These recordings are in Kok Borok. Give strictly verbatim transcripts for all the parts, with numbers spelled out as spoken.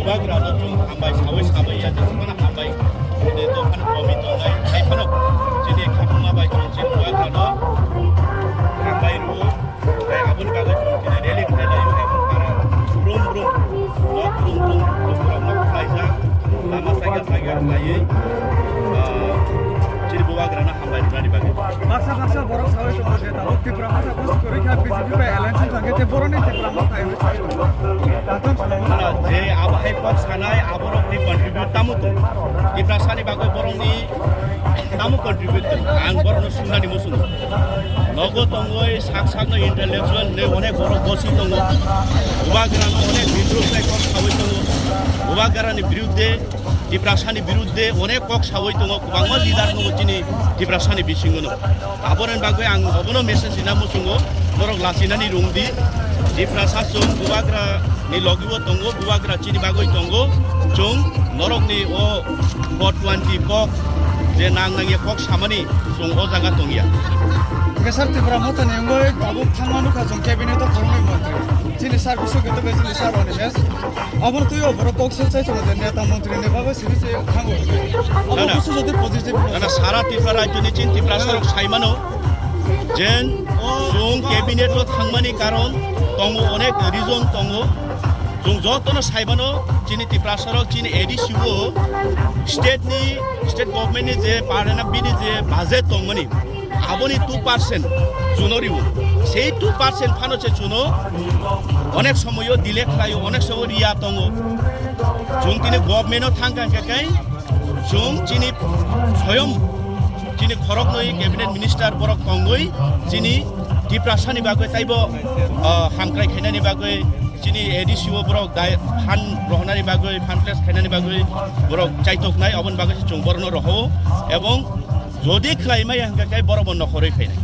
Bubagrano chwng hambai sawi sabai ya, jesmano hambai. Chini dophani komi tongnai, hai phano chini khakma bai chwng chini bubagrano hambai rwo. Tei aboni bagwi chwng chini rally khlai laio, ebong para brum brum, nok brum brum, lukurokno khlaijak, lama saiga saiga khlaiwi, ah, chini bubagrano hambai rwnani bagwi. Baksa baksa borok sawi tongo je tabuk Tipra Motha buj kwrwi kha B J P bai alliance wng thangkhe je boroni Tipra Motha hinwi sawi tongo. Hwnna je abo hai kok sanai aborokni contribute tamo tong? Tiprasani bagwi borokni tamo contribute tong? Ang borokno swngnani muchungo. Nogo tongwi sak sakno intellectual hinwi onek borok bosi tongo. Bubagrano onek bidruk khlai kok sawi tongo. Bubagrani birudde Tiprasani birudde onek kok sawi tongo, kwbangma leader tongo chini Tiprasani bisingono. Aboroni bagwi ang obono message rina muchungo, norok lachinani rwngdi. Tiprasa chwng Bubagrani logibo tongo, Bubagra chini bagwi tongo. Chwng norokni o four twenty kok je nang nangya kok samani chwng o jaga tongya. Hwnkhe sir, Tipra Mothani wngwi tabuk thangma nukha chwng cabinet o kwrwngwi montri. Chini sir Biswakito bai chini sir Animesh. Obono twiwi borok kok swk sai tongo je neta montri ni bagwi simi se thango. Obo Na, na. Busu jodi positive no. Na, na, sara Tripura rajyoni chini Tiprasa rok sai mano je chwng cabinet o thangmani karon tongo, onek reason tongo. Chwng jotono sai mano chini Tiprasa rok chini A D C o state ni, state government ni je parna bini je budget tongmani. Aboni two percent chuno riwo. Sei two percent phano se chuno onek somoyo delay khlaio, onek somoyo riya tongo. Chwng tini government o thang kha khe kai chwng chini soyom chini khoroknwi cabinet minister borok tongwi chini Tiprasani bagwi taibo, ah, hamkrai khainani bagwi chini A D C o borok dai phan rohonani bagwi, phan place khainani bagwi borok chaitoknai, oboni bagwi se chwng borokno roho ebong Jodi khlai maya hwnkhe khe borok bo nokhorwi phainai.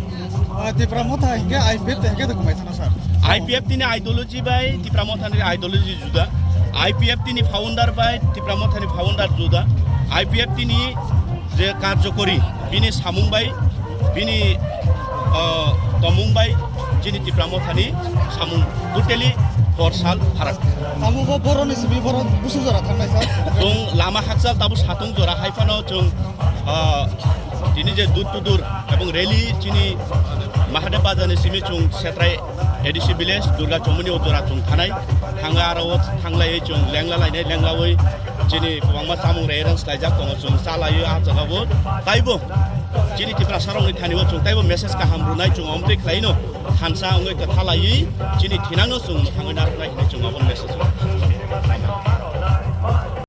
Ah, Tipra Motha hwnkhe I P F tei hwnkhe tongmai thana sir. I P F tini ideology bai Tipra Mothani ideology juda. I P F tini founder bai Tipra Mothani founder juda. I P F tini je karjokori bini samung bai bini, ah, tomung bai chini Tipra Mothani samung totally Korsal pharak. Abo bo boroni simi borok busu jora thangnai sir. Chwng lama hakchal tabuk satung jora hai phano chwng, ah, tini je door to door ebong rally chini Mahadev Bazar ni simi chwng Setrai A D C village Durga Chomoni o jora chwng thanai. Thanga aro o thanglaiwi chwng lengla lainai, lenglawi chini kwbangma chamung rerang slaijak tongo, chwng chalaiwi ah jagao taibo chini Tiprasa rokni thani o chwng taibo message kaham rwnai chwng omtwi khlaino. Thansa wngwi kwtha laiwi chini thinangno chwng mwthangwi narwknai hinwi chwng abo message rw.